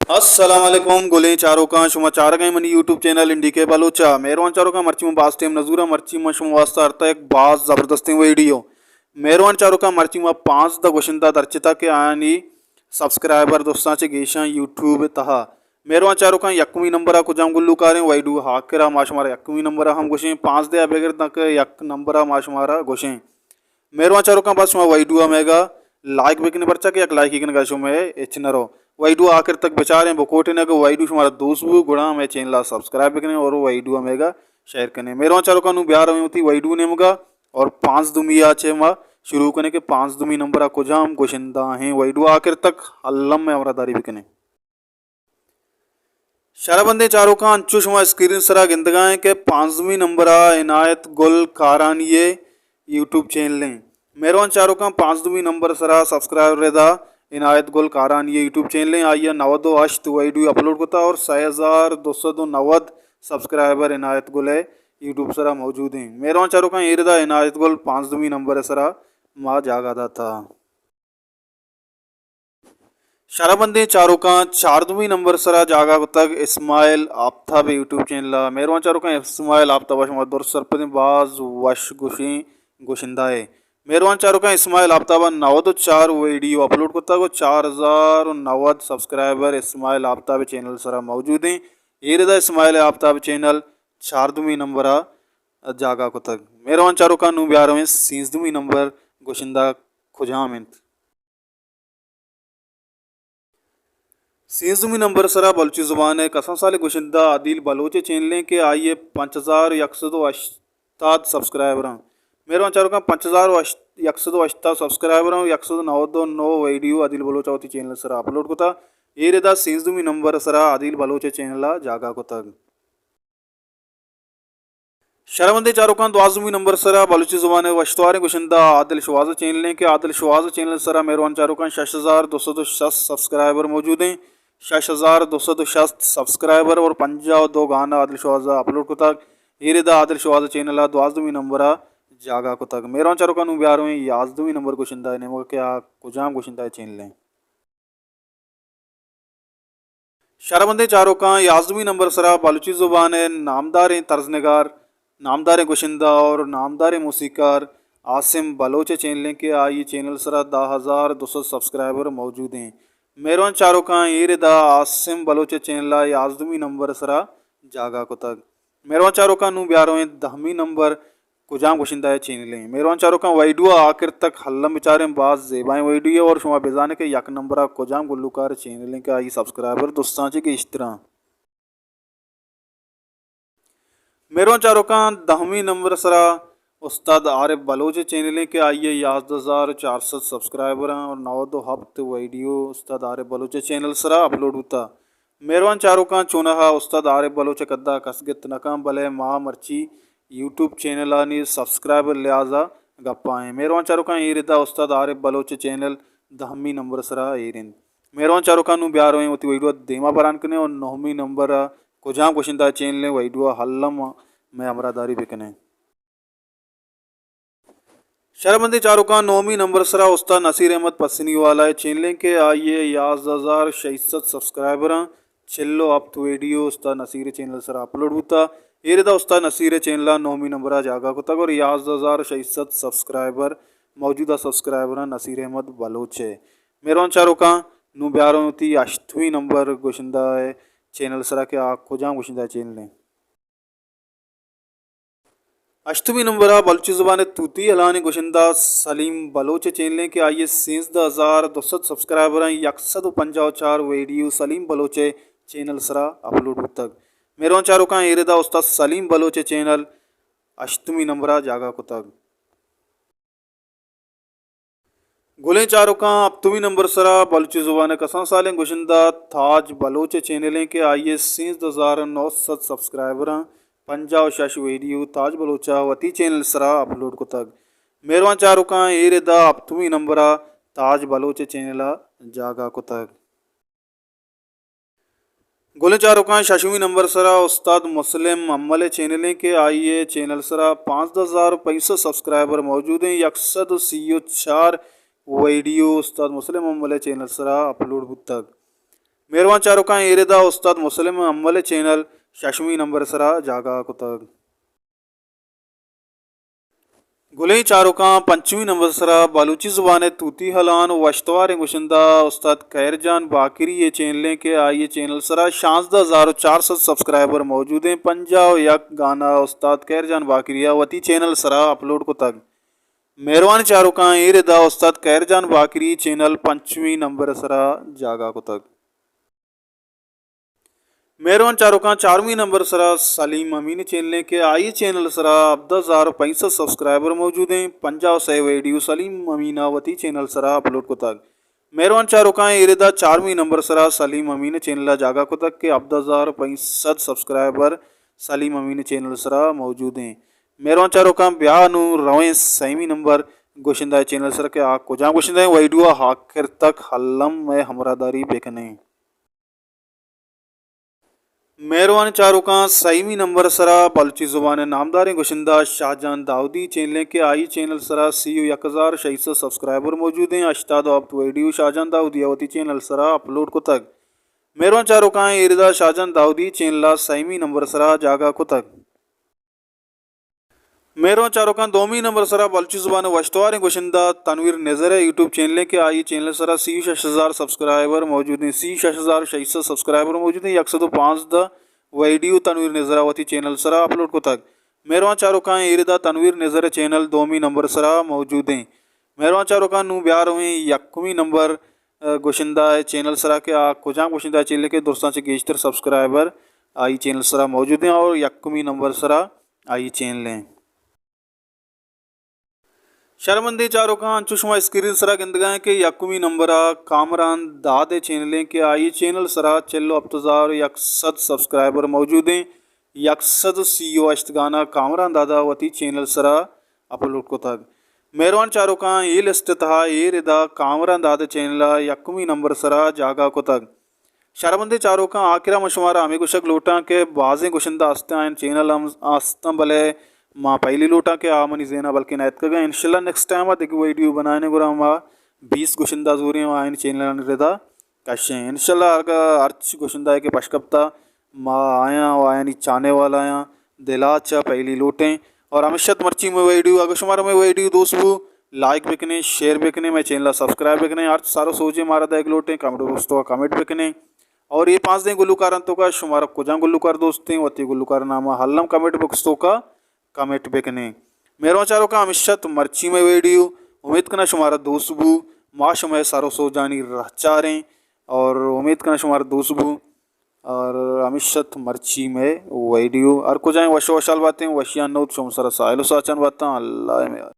السلام علیکم گلیں چاروکاں، شما چارگ ءَ منی یوٹیوب چینل این ڈی کے بلوچ ءَ۔ مہروان چاروکاں، مرچی من باز ٹائم نزوراں، مرچی من شما واسطہ آرتا یک باز زبردستیں ویڈیو۔ مہروان چاروکاں، مرچی ما پانزدہ گشندہ درچتا کہ آیانی سبسکرائبر درستاں چہ گیشاں یوٹیوب ءِ تہا۔ مہروان چاروکاں، یکمی نمبر ءَ کجام گلوکاریں؟ ویڈیو آخر ءَ ما شمارا یکمی نمبر ءَ ہم گوشیں، پانزدہ ءَ بگر داں کہ یک نمبر ءَ ما شمارا گوشیں۔ مہروان چاروکاں، بس شما ویڈیو ءَ میگا لائک بکنے، پرچا کہ یک لائکی کنگا شمئے ہچ نہ رو۔ ویڈیو آخر تک بچاریں، بکوٹنے، اگہ ویڈیو شمارا دوست بو گڑا مئے چینل ءَ سبسکرائب بکنے اور ویڈیو ءَ میگا شیئر کنے۔ مہروان چاروکاں، نوں بیارویں وتی ویڈیو نیمگا اور پانزدمی ءَ چہ ما شروع کنیں کہ پانزدمی نمبر ءَ کجام گشندہ ہیں۔ ویڈیو آخر تک الم مئے ہمراہ داری بکنے۔ شربندیں چاروکاں، انچو شما اسکرین سرا گندگا ہیں کہ پانزدمی نمبر ءَ عنایت گل کارانی ءِ یوٹیوب چینل ہیں۔ مہروان چاروکاں، پانزدمی نمبر سرا سبسکرائبر ادا عنایت گل کارانی ءِ یوٹیوب چینل ہیں۔ آئی ءَ نود و ہشت ویڈیو اپلوڈ کتا اور سئے ہزار دو سد و نود سبسکرائبر عنایت گل ءِ یوٹیوب سرا موجود ہیں۔ مہروان چاروکاں، ایر ادا عنایت گل پانزدمی نمبر سرا ما جاگہ داتا۔ شربندیں چاروکاں، چاردمی نمبر سرا جاگہ کتگ اسماعیل آفتاب یوٹیوب چینل ءَ۔ مہروان چاروکاں، اسماعیل آفتاب ءَ شما درست سرپدیں، باز وش گوشیں گوشندہ ئے۔ مہروان چاروکاں، اسماعیل آفتاب ءَ نود و چار ویڈیو اپلوڈ کتگ و چار ہزار و نود سبسکرائبر اسماعیل آفتاب چینل سرا موجود ہیں۔ ایر ادا اسماعیل آفتاب چینل چاردمی نمبر ءَ جاگہ کتگ۔ مہروان چاروکاں، نوں بیارویں سیزدمی نمبر گوشندہ کجام انت؟ سیزدمی نمبر سرا بلوچی زبان ءِ کسان سالیں گشندہ عدیل بلوچ ءِ چینل ایں کہ آئی ءَ پنچ ہزار یک سد و ہشتاد سبسکرائبر ایں۔ مہروان چاروکاں، پنچ ہزار یک سد و ہشتاد سبسکرائبر ایں، یک سد و نود و نو ویڈیو عدیل بلوچ ءَ وتی چینل سرا اپلوڈ کتا۔ ایر ادا سیزدمی نمبر سرا عدیل بلوچ ءِ چینل ءَ جاگہ کتگ۔ شرمندیں چاروکاں، دوازدمی نمبر سرا بلوچی زبان ءِ وشتواریں گشندہ عادل شوہاز ءِ چینل ایں کہ عادل شوہاز ءِ چینل سرا مہروان چاروکاں شش ہزار دو سد و شست سبسکرائبر موجود ایں۔ شش ہزار دو سد و شست سبسکرائبر اور پنجاہ و دو گانا عادل شوہاز ءَ اپلوڈ کتگ۔ ایر ادا عادل شوہاز ءِ چینل ءَ دوازدمی نمبر ءَ جاگہ کتگ۔ مہروان چاروکاں، نوں بیارویں یازدمی نمبر گشندہ ءِ نیمگ ءَ کہ آ کجام گشندہ ءِ چینل ایں۔ شرمندیں چاروکاں، یازدمی نمبر سرا بلوچی زبان ءِ نامداریں طرز نگار، نامداریں گشندہ اور نامداریں موسیقار عاصم بلوچ ءِ چینل ایں کہ آئی ءِ چینل سرا دہ ہزار دو سد سبسکرائبر موجود ایں۔ مہروان چاروکاں، ایر ادا عاصم بلوچ ءِ چینل ءَ یازدمی نمبر سرا جاگہ کتگ۔ مہروان چاروکاں، نوں بیارویں دہمی نمبر کجام گشندہ ءِ چینل ایں۔ مہروان چاروکاں، ویڈیو ءَ آخر تک الم بچاریں، باز زیبائیں ویڈیو ایں اور شما بزانے کہ یک نمبر ءَ کجام گلوکار ءِ چینل ایں کہ آئی ءِ سبسکرائبر درستاں چہ گیشتر ایں۔ مہروان چاروکاں، دہمی نمبر سرا استاد عارف بلوچ ءِ چینل ایں کہ آئی ءِ یازدہ ہزار چار سد سبسکرائبر ایں اور نود و ہپت ویڈیو استاد عارف بلوچ ءِ چینل سرا اپلوڈ بوتا۔ مہروان چاروکاں، چونہا استاد عارف بلوچ ءِ کدا کس گپت نہ کن، بلے ما مرچی یوٹیوب چینلانی سبسکرائبر لحاظ ءَ گپ ءَ ایں۔ مہروان چاروکاں، ایر ادا استاد عارف بلوچ ءِ چینل دہمی نمبر سرا ایر انت۔ مہروان چاروکاں، نوں بیارویں وتی ویڈیو ءَ دیما بران کنیں اور نہمی نمبر ءَ کجام گشندہ ءِ چینل ایں، ویڈیو ءَ الم مئے ہمراہ داری بکنیں۔ شرمندیں چاروکاں، نہمی نمبر سرا استاد نصیر احمد پسنی والا ءِ چینل ایں کہ آئی ءِ یازدہ ہزار شش سد سبسکرائبر ایں۔ چل و ہپت ویڈیو استاد نصیر ءِ چینل سرا اپلوڈ بوتا۔ ایر ادا استاد نصیر ءِ چینل ءَ نہمی نمبر ءَ جاگہ کتگ اور یازدہ ہزار شش سد سبسکرائبر، موجودہ سبسکرائبر ایں نصیر احمد بلوچ ءِ۔ مہروان چاروکاں، نوں بیارویں وتی ہشتمی نمبر گشندہ ءِ چینل سرا کہ آ کجام گشندہ ءِ چینل ایں۔ ہشتمی نمبر ءَ بلوچی زبان ءِ توتی ہلانی گشندہ سلیم بلوچ ءِ چینل ایں کہ آئی ءِ سیزدہ ہزار دو سد سبسکرائبر ایں، یک سد و پنجاہ و چار ویڈیو سلیم بلوچ ءِ چینل سرا اپلوڈ بوتگ۔ مہروان چاروکاں، ایر ادا استاد سلیم بلوچ ءِ چینل ہشتمی نمبر ءَ جاگہ کتگ۔ گلیں چاروکاں، ہپتمی نمبر سرا بلوچی زبان ءِ کسان سالیں گشندہ تاج بلوچ ءِ چینل ایں کہ آئی ءِ سیزدہ ہزار نو سد سبسکرائبر ایں، پنجاہ و شش ویڈیو تاج بلوچ ءَ وتی چینل سرا اپلوڈ کتگ۔ مہروان چاروکاں، ایر ادا ہپتمی نمبر ءَ تاج بلوچ ءِ چینل ءَ جاگہ کتگ۔ گلیں چاروکاں، ششمی نمبر سرا استاد مسلم امل ءِ چینل ایں کہ آئی ءِ چینل سرا پانزدہ ہزار پنچ سد سبسکرائبر موجود ایں، یک سد و سی و چار ویڈیو استاد مسلم امل ءِ چینل سرا اپلوڈ بوتگ۔ مہروان چاروکاں، اے ردا استاد مسلم حمل ءِ چینل ششمی نمبر ءِ سرا جاگہ کتگ۔ گلیں چاروکاں، پنچمی نمبر ءِ سرا بلوچی زبان ءِ توتی ہلان ءُ وشتواریں گشندہ استاد خیر جان باقری ءِ چینل ایں کہ آئی ءِ چینل ءِ سرا شانزدہ ہزار ءُ چار سد سبسکرائبر موجود ایں، پنجاہ ءُ یک گانا استاد خیر جان باقری ءَ وتی چینل ءِ سرا اپلوڈ کتگ۔ مہروان چاروکاں، اے ردا استاد خیر جان باقری ءِ چینل پنچمی نمبر ءِ سرا جاگہ کتگ۔ مہروان چاروکاں، چارمی نمبر ءِ سرا سلیم امین ءِ چینل ایں کہ آئی ءِ چینل ءِ سرا ہبدہ ہزار ءُ پنچ سد سبسکرائبر موجود ایں، پنجاہ ءُ سئے ویڈیو سلیم امین ءَ وتی چینل ءِ سرا اپلوڈ کتگ۔ مہروان چاروکاں، اے ردا چارمی نمبر ءِ سرا سلیم امین ءِ چینل ءَ جاگہ کتگ کہ ہبدہ ہزار ءُ پنچ سد سبسکرائبر سلیم امین ءِ چینل ءِ سرا موجود ایں۔ مہروان چاروکاں، بیا نوں رویں سیمی نمبر گشندہ ءِ چینل ءِ سرا کہ آ کجام گشندہ ایں، ویڈیو ءَ آخر تک الم ءِ ہمراہداری بکنیں۔ مہروان چاروکاں، سئیمی نمبر ءِ سرا بلوچی زبان ءِ نامداریں گشندہ شاہجان داؤدی ءِ چینل ایں کہ آئی ءِ چینل ءِ سرا سی ءُ یک ہزار شش سد سبسکرائبر موجود ایں، ہشتاد ءُ ہپت ویڈیو شاہجان داؤدی ءَ وتی چینل ءِ سرا اپلوڈ کتگ۔ مہروان چاروکاں، اے ردا شاہجان داؤدی ءِ چینل ءَ سئیمی نمبر ءِ سرا جاگہ کتگ۔ مہروان چاروکاں، دومی نمبر ءِ سرا بلوچی زبان ءِ وشتواریں گشندہ تنویر نزر ءِ یوٹیوب چینل ایں کہ آئی ءِ چینل ءِ سرا سی ءُ شش ہزار سبسکرائبر موجود ایں، سی ءُ شش ہزار شش سد سبسکرائبر موجود ایں، یک سد ءُ پانزدہ ویڈیو تنویر نزر ءَ وتی چینل ءِ سرا اپلوڈ کتگ۔ مہروان چاروکاں، اے ردا تنویر نزر ءِ چینل دومی نمبر ءِ سرا موجود ایں۔ مہروان چاروکاں، نوں بیا رویں یکمی نمبر ءِ گشندہ ءِ چینل ءِ سرا کہ آ کجام گشندہ ءِ چینل ایں کہ درستاں چہ گیشتر سبسکرائبر آئی ءِ چینل ءِ سرا موجود ایں اور یکمی نمبر ءِ سرا آئی ءِ چینل ایں۔ شرمندیں چاروکاں، انچو شما اسکرین ءِ سرا گندگ ءَ ایں کہ یکمی نمبر ءَ کامران داد ءِ چینل ایں کہ آئی ءِ چینل ءِ سرا چل ءُ ہپت ہزار یک سد سبسکرائبر موجود ایں، یک سد ءُ سی ءُ ہشت گانا کامران داد ءَ وتی چینل ءِ سرا اپلوڈ کتگ۔ مہروان چاروکاں، اے لسٹ ءِ تہا اے ردا کامران داد ءِ چینل ءَ یکمی نمبر ءِ سرا جاگہ کتگ۔ شرمندیں چاروکاں، آخر ءَ من شمارا ہمے گوشگ لوٹاں کہ بازیں گشندہ ہست ایں، آیانی چینل ہم ہست ایں، بلے ما پہلی لوٹاں کہ آ منی ذہن ءَ بلکیں نہ اتکگ ایں۔ انشاءاللہ نیکسٹ ٹائم ءَ دگہ ویڈیو بنائیں گڑا ما بیست گشندہ زوریں ءُ آیانی چینلانی ردا کشیں۔ انشاءاللہ اگاں ہرچ گشندہ ءَ کہ پشکپتا ما آیاں ءُ آیانی چاہنے والایاں دل ءَ چہ پہلی لوٹیں۔ اور ہمیش ات مرچی مئے ویڈیو، اگاں شمارا مئے ویڈیو دوست بو، لائک بکنیں، شیئر بکنیں، مئے چینل ءَ سبسکرائب بکنیں۔ ہرچ سر ءُ سوجے مارا دئیگ لوٹیں، کمنٹ باکس ءِ توکا کمنٹ بکنیں۔ اور اے پانزدہیں گلوکاراں توکا شمارا کجام گلوکار دوست ایں، وتی گلوکار ءِ نام ءَ الم کمنٹ باکس ءِ توکا کمنٹ بکنیں۔ مہروان چاروکاں، ہمیش ات مرچی مئے ویڈیو، امید کناں شمارا دوست بو۔ ما شمئے سر ءُ سوجانی رہچار ایں اور امید کناں شمارا دوست بو۔ اور ہمیش ات مرچی مئے ویڈیو۔ ہر کجا ایں وش ءُ وشحال باتیں، وشیانی نود شمئے سرا ساہیل ءُ ساچان باتاں۔ اللہ ءِ میار۔